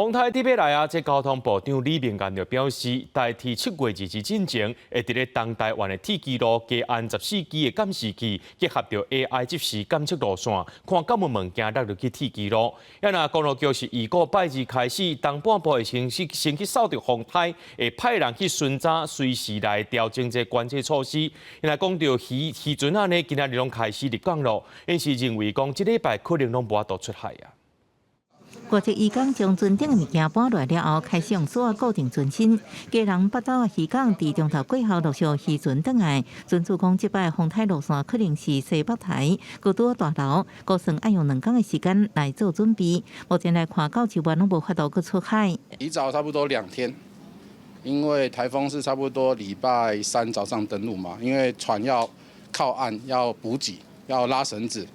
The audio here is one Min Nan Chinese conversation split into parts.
風颱欲來啊！這交通部長李明彥就表示，台鐵7月20日進前，會佇咧東台灣的鐵支路加安14支的監視器，結合著 AI 即時監測路線，看敢有物件落入去鐵支路。啊若公路局是預估拜二開始，東半部會先去掃著風颱，會派人去巡查，隨時來調整這管制措施。若講著漁船仔呢，今仔日攏開始入港咯，𪜶是認為講這禮拜可能攏無法度出海啊。外籍漁工將船頂的物件搬落來了後，開始用索仔固定船身。基隆北斗漁港佇中晝過後陸續漁船轉來，船主講這擺風颱路線可能是西北颱，閣拄大流，估算愛用2工的時間來做準備。目前來看，到這晚攏無法度閣出海。提早差不多2天，因為颱風是差不多禮拜三早上登陸嘛，因為船要靠岸，要補給，要拉繩子，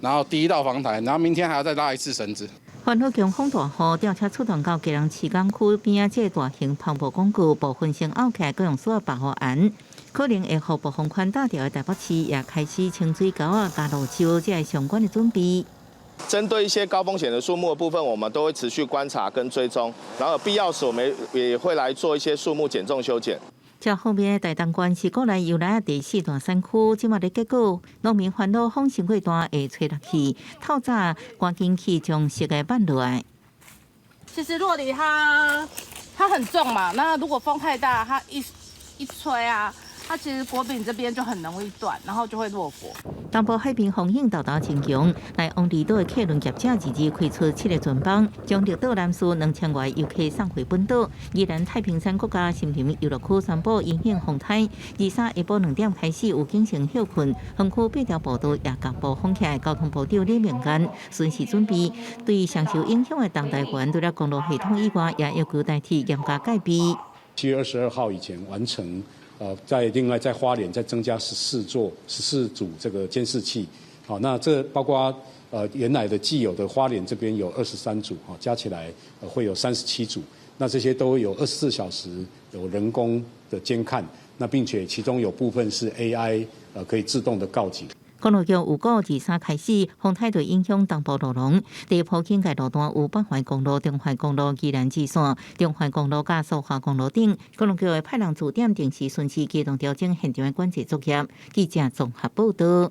然後第一道防颱，然後明天還要再拉一次繩子。環好強風大雨，吊車出動到基隆市港區邊仔，這個大型帆布廣告部分先拗起來，閣用索仔縛予絚。可能會予暴風圈打著的台北市也開始清水溝仔、加路樹這个相關的準備。針對一些高風險的樹木的部分，我們都會持續觀察跟追蹤，然後必要時我們也會來做一些樹木減重修剪。這方面，台東縣是國內油來第四大產區，這馬咧結果，農民煩惱風傷過大會吹落去，透早趕緊去將熟的挽落來。其實酪梨它很重嘛，那如果風太大，它一吹啊，它其實果柄這邊就很容易斷，然後就會落果。東部海邊風湧豆豆真強，來往離島的客輪業者二日開出七个船班，將綠島南勢2000外遊客送回本島。宜蘭太平山國家森林遊樂區宣布因應風颱，23下晡2點開始預警性歇睏，園區八條步道也共布封起來。交通部長李明彥巡視準備，對上受影響的東台灣，除了公路系統以外，也要求台鐵嚴加戒備。7月22號以前完成。在另外在花蓮再增加14座14組這個監視器，好，那這包括原來的既有的花蓮這邊有23組，哈，加起來會有37組，那這些都有24小時有人工的監看，那並且其中有部分是 AI，可以自動的告警。公路局預估23開始，風颱會影響東部路廊，第一波警戒路段有北環公路、中環公路、宜蘭支線、中環公路佮蘇花公路等。公路局會派人駐點定時巡視，機動調整現場的管制作業。記者綜合報道。